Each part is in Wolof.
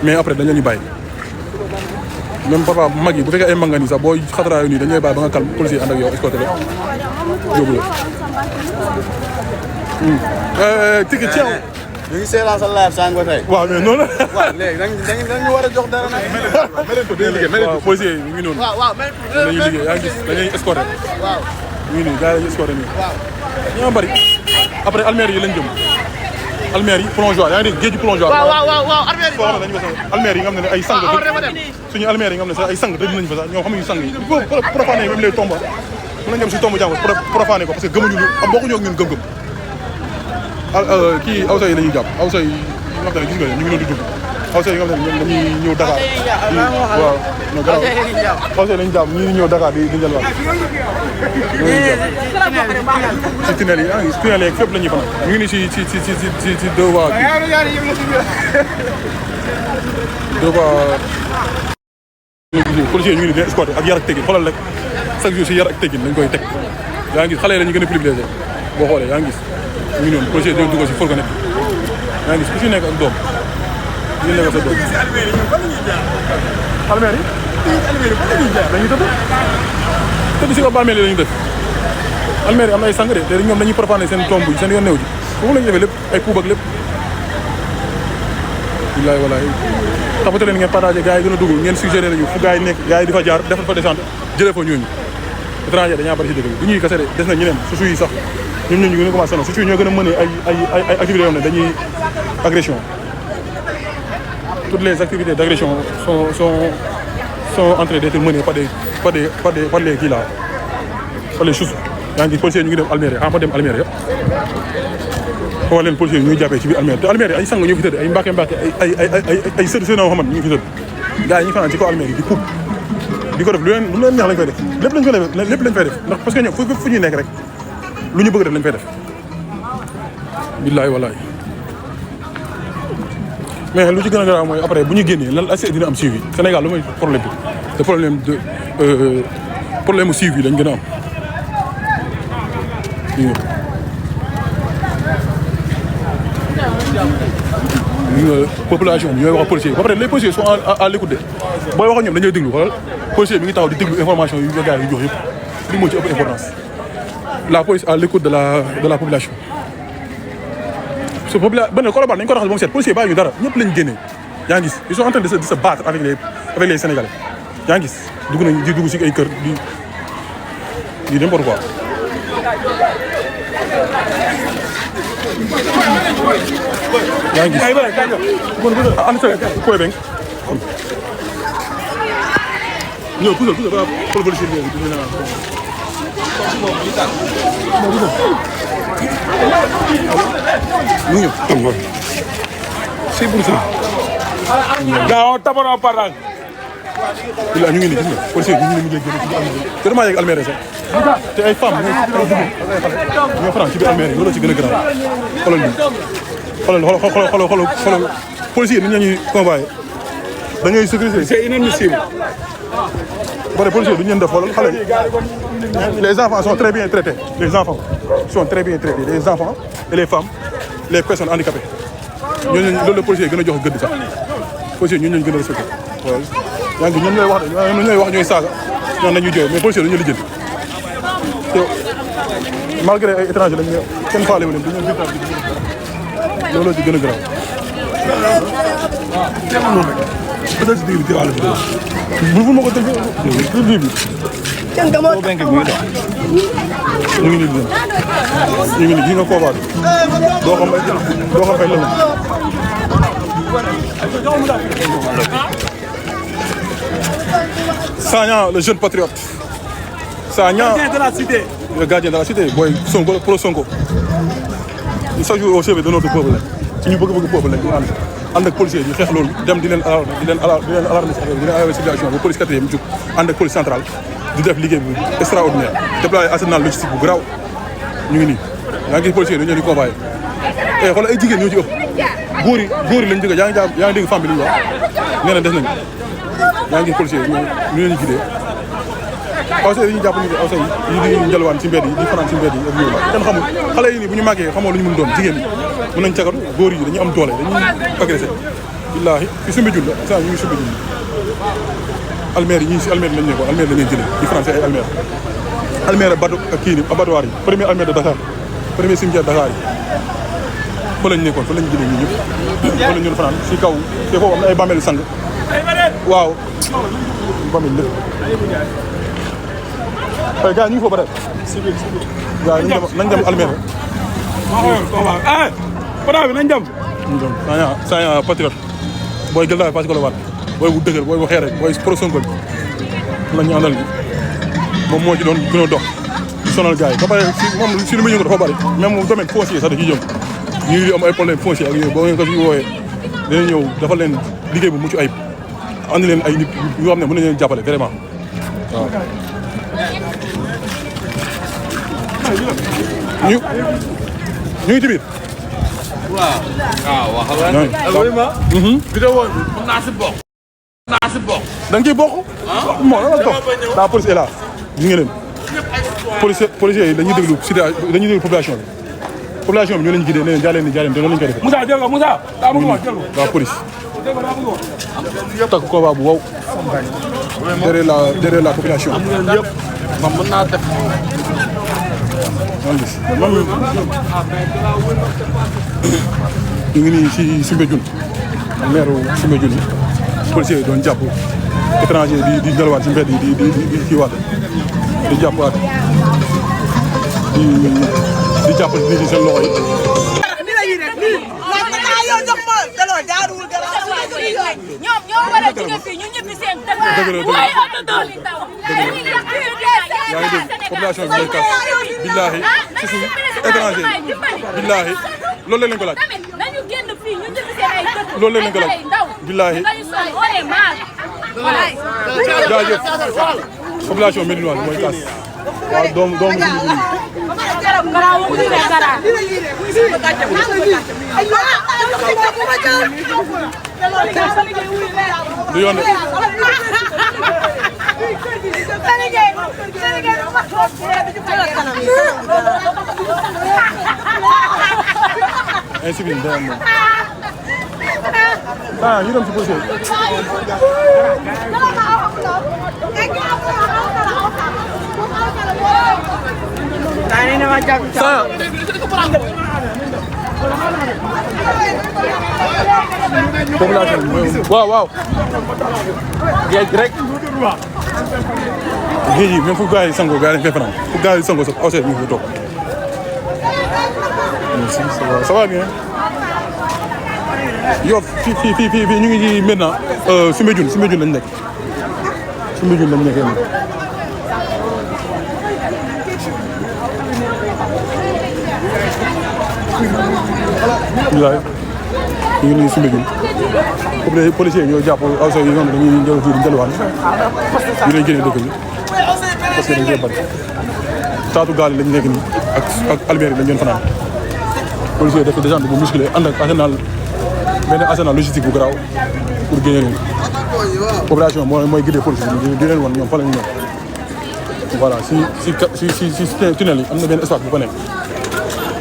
mais après dañ leen di bàyyi même parfois mag yi bu fekkee ay mag nga nii sax booy xataraayu nii dañuy bàyyi ba nga calme policier ànd ak yow escorté la yóbbu la. tigi ceew. ñu ngi seetaan sa live sànq ba tey. waaw mais noonu la. waaw léegi dañu war a jox dara nag. waaw policier yi ñu ngi noonu. waaw dañuy liggéey yaa ngi gis dañuy escorté. waaw ñu ngi nii gars yi escorté nii. waaw ñoo bari après almere yi lañ jëm. almere yi plongeoir yaa ngi dégg géej gi plongeoir. waaw almere yi waaw dañu ko sax almere yi nga xam ne ay sang. suñu almere yi nga xam ne sax ay sang tëj nañu fa sax ñoo xamuñu sang yi. il faut profaner même les tombes mën nañu dem si tombe jàmbur profaner ko parce que gëmuñu am bokkuñu ak ñun gëm-gëm. kii awsa yi la ñuy jàpp awsa yi nga xam ne gis nga ñu ngi doon di dugg awsa yi nga xam ne dañuy ñëw Dakar. waaw non garaaw awsa yi la ñuy jàpp ñii ñëw Dakar di njëlwaat. si tunnel yi ah tunnel yeeg fépp la ñuy fanaan ñu ngi nii si deux voies deux voies. policiers ñu ngi nii di escorté ak yar ak teggin xoolal rek chaque jour si yar ak teggin dañ koy teg yaa ngi gis xale yi la ñu gën a privilégié boo xoolee yaa ngi gis ñu ngi noonu policiers dañoo dugg si fourgonnette yaa ngi gis ku si nekk ak doom ku si nekk ak sa doom. almeer yi dañuy tëdd si kaw bàmmeel yi la ñuy def almeer yi am na ay sang de te ñoom dañuy profané seen tomb yi seen yoon néew ji foofu la ñu defee lépp ay puub ak lépp. bilaay walaay taxatu leen ngeen partagé gars yi gën a dugg ngeen suggéré nañu fu gars yi nekk gars yi di fa jaar defal fa descente jëlee fa ñooñu étranger dañaa bari si dëkk bi du ñuy kase de des na ñeneen susu yi sax ñoom ñooñu gën a commencé na susu yi ñoo gën a mëne ay activités yoo xam ne dañuy agression toutes les activités d' agression sont en train d'être menées par les kii là par les choses yaa ngi policiers ñu ngi dem Almere fa dem Almere yëpp xool leen policiers yi ñuy jàppee ci biir Almere te Almere ay sang ñu fi tëdd ay mbàkke ay sëriñ Seydina Muhammad ñu ngi fi tëdd gars yi ñu fanaan ci kaw Almere yi di coupe di ko def lu leen neex lañ koy def lépp lañ fay def ndax parce que ñoom fu ñuy nekk rek lu ñu bëgg def lañ fay def billaay wallaay mais lu ci gën a garaaw mooy après bu ñu génnee lan est-ce que dina am suivi Sénégal lu mooy problème bi te problème mu suivi lañ gën a am population bi ñooy wax ak policiers ba pare les policiers sont à l'écoute de booy wax ak ñoom dañuy déglu xoolal policier bi ngi taxaw di déglu information yu gars yi jox yëpp li moo ci ëpp importance la police à l'écoute de la population. benn Colobane dañu ko raxas ba mu set policier bàyyi ñu dara ñëpp lañ génnee yaa ngi gis ils sont en train de se battre avec les Sénégalais yaa ngi gis dugg si ay kër di n'importe quoi. yaa ngi gis ànd sa koy beng ñëw puusal ba xool policier bi ñu ne ñu ñëw c'est pour ça gaaw tabono parang ñu ngi nii gis nga policier ñu ngi mujjee génn ci biir vraiment yegg Almere sax te ay femmes ñoo faral ci biir Almere loolu ci gën a garaaw xoolal policier ni ñu ñuy convoyé dañuy sécuriser c'est inadmissible bare policier du ñu leen def xoolal xale les enfants sont très bien traités les enfants sont très bien traités les enfants et les femmes les personnes handicapées ñooñu loolu la policier gën a jox gëdd sax policier ñooñu lañ gën a respecté waaw yaa ngi ñoom ñooy wax ñooy saaga ñoom dañuy jooy mais policier dañuy lijjanti te malgré ay étrangers lañ kenn faale wu leen dañoo biir looloo ci gën a garaaw peut-être si digg jëlaale bi bu ma ko tënk bi kenn demoo benk bi muy dox ñu ngi nii ñu ngi nii gis nga koobaat doo xam ay lënd Sagna le jeune patriote Sagna le gardien de la cité booy Sonko pro Sonko chaque jour au chevet de notre peuple ci ñu bëgg peuple lañ ñu ànd ak policier ñu xeex loolu dem di leen alarmer situation ba police quatrième jóg ànd ak police centrale di def liggéey bu extraordinaire déployer arsenal logistique bu garaaw ñu ngi nii yaa ngi gis policier dañu leen di convoyé et xoolal ay jigéen ñoo ci ëpp góor yi lañ jóge yaa ngi dégg femme bi li ñu wax nee na des nañ yaa ngi gis policier ñu leen di guidé awsa yi dañuy jàpp ni awsa yi di njalwaan ci mbedd yi di fanaan ci mbedd yi ak yooyu kenn xamul xale yi nii bu ñu màggee xamoo lu ñu mën doon jigéen yi mën nañ cagatu góor yi dañuy am doole dañuy agressé billaahi fi Soumbédioune la saa ñu ngi Soumbédioune almeer yi ñii si almeer lañ nekkoon almeer lañ leen jëlee di français ay almeer almeer bateau ak kii ni abattoir yi premier almeer de Dakar premier cimetière Dakar yi fa lañ nekkoon fa lañ jëlee ñii ñëpp fa lañ ñun fanaan si kaw te foofu am na ay bàmmeelu sang waaw bàmmeel lépp ay gars ñu ngi foofu ba tey gars nañ dem almeer Fada bi nañ dem. saa patriote booy gël daal parce que la waat booy bu dëgër booy bu xeere booy pro Sonko bi la ñu àndal moom moo ci doon gën a dox di sonal gars yi ba pare si moom si lu muy yëngu dafa bëri même domaine foncier sax da ciy jëm ñu am ay problème foncier ak yooyu boo ngeen ko si wooyee dina ñëw dafa leen liggéey bu mucc ayib andi leen ay nit yoo xam ne mën nañu leen jàppale vraiment waaw ñu ngi ci biir waaw waxal vidéo bi mën naa si bokk. naa si bokk. da nga ciy bokk. moo la toog la police est là ñu ngi leen policiers yi dañuy déglu dañuy déglu population bi population bi ñoo leen guidé ne leen jaay leen te noonu lañ koy defee. Moussa jël ko Moussa. daa bëgg wax jël ko. waa police. takk combat bu wow. derrière la population. am ngeen yëpp man mën naa def. ñu ngi nii si Soumbédioune maire Soumbédioune yi policiers yi doon jàpp étranger di delluwaat si mbedd yi di kii waat di jàppaat di jàpp nit ñi seen loxo yi. ñoom ñoo war a jóge fii ñu ñibbi seen dëkk. waaye oto doon yaa ngi dégg population bi day kas billaahi ci suuf étranger billaahi loolu lañ ko laaj. nañu génn fii ñu ñibbi seen ay dëkk. loolu lañ ko laaj billaahi jaajëf population médinoise mooy kas waaw doomu du yoon de ainsi bien day am moom ñu dem si policier population bi waaw géej rek géej yi même fu gars yi sangoo gars yi dañ koy fanaan fu gars yi sangoo sax aw seet ñu ngi toog ça va bien yow fii ñu ngi ci maintenant Soumbédioune lañ nekk Soumbédioune lañ nekkee nii ñu ngi nii Soumbédioune comme policiers ñoo jàpp aw yi ñoom dañuy jël fii di jëluwaat ñu lay génne dëkk bi parce que dañ koy bari taatu gaal yi lañ nekk nii ak almeer yi lañ leen fanaan policiers def descente bu musclé ànd ak arsenal benn arsenal logistique bu garaaw pour génne leen population mooy guidé police bi di leen wan ñoom fa la ñu ñëw voilà si tunnel yi am na benn espace bu fa nekk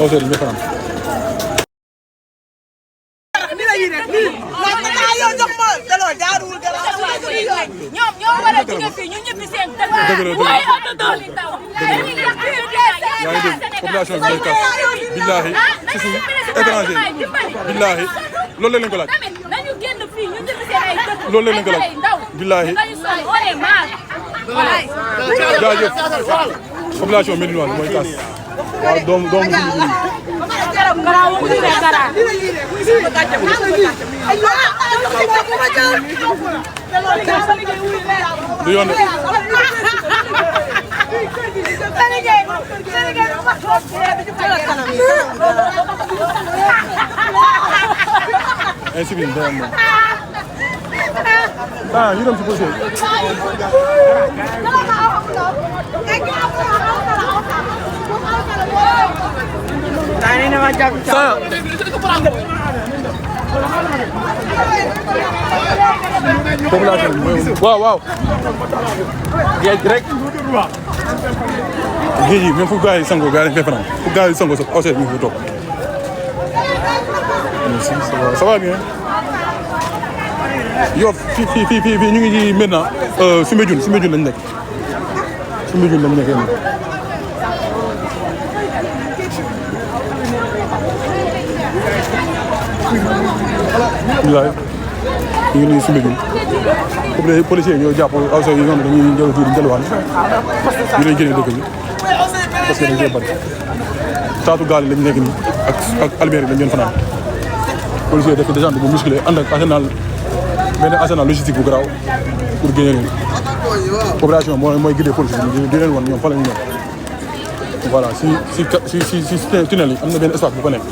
aw yi ñu fanaan ñoom ñoo war a jóge fii ñu ñibbi seen dëkk. waaye oto doon yaa ngi dégg population bi day kas billaahi ci suuf étranger billaahi loolu lañ ko laaj nañu génn fii ñu ñibbi seen ay dëkk. loolu lañ ko laaj billaahi jaajëf population médinoise mooy kas waaw doomu du yoon de ainsi bien day am moom ñu dem si policier population bi waaw géej rek géej yi même fu gars yi sangoo gars yi dañ koy fanaan fu gars yi sangoo sax aw seet ñu ngi toog ça va bien Yoff fii ñu ngi ci maintenant Soumbédioune lañ nekk Soumbédioune lañ nekkee nii. Bilaay ñu ngi nii Soumbédioune comme les policiers ñoo jàpp aw yi nga xam ne dañuy jël fii di jëlwaat ñu leen génnee dëkk bi parce que dañ koy bari taatu gaal yi lañ nekk nii ak Almere lañ doon fanaan policier def descente bu musclé ànd ak benn arsenal logistique bu garaaw pour génne leen population mooy guidé police bi di leen wan ñoom fa la ñu nekk voilà si tunnel yi am na benn espace bu ko nekk